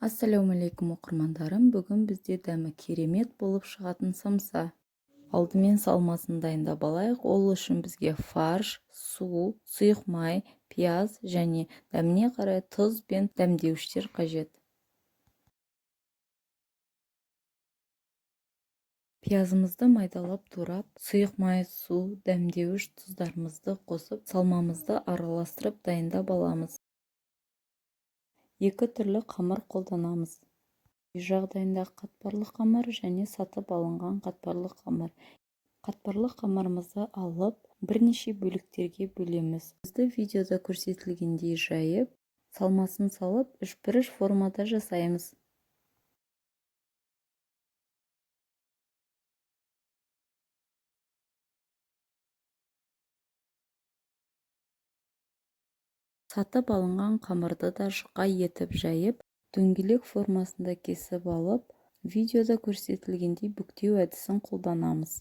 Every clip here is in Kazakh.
Ассалаумағалейкум, оқырмандарым! Бүгін бізде дәмі керемет болып шығатын самса. Алдымен салмасын дайындап алайық. Ол үшін бізге фарш, су, сұйық май, пияз және дәміне қарай тұз бен дәмдеуіштер қажет. Пиязымызды майдалап турап, сұйық май, су, дәмдеуіш, тұздарымызды қосып, салмамызды араластырып дайындап аламыз. Екі түрлі қамыр қолданамыз. Үй жағдайындағы қатпарлы қамыр және сатып алынған қатпарлы қамыр. Қатпарлы қамырымызды алып, бірнеше бөліктерге бөлеміз. Бізді видеода көрсетілгендей жайып, салмасын салып, үшбұрыш формада жасаймыз. Сатып алынған қамырды да жұқа етіп жайып, дөңгелек формасында кесіп алып, видеода көрсетілгендей бүктеу әдісін қолданамыз.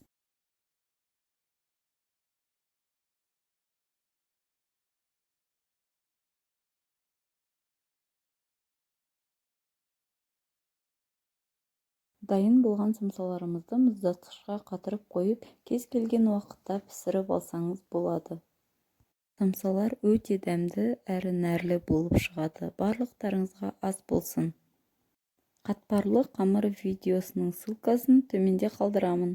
Дайын болған самсаларымызды мұздатқышқа қатырып қойып, кез келген уақытта пісіріп алсаңыз болады. Самсалар өте дәмді әрі нәрлі болып шығады. Барлықтарыңызға ас болсын. Қатпарлы қамыр видеосының ссылкасын төменде қалдырамын.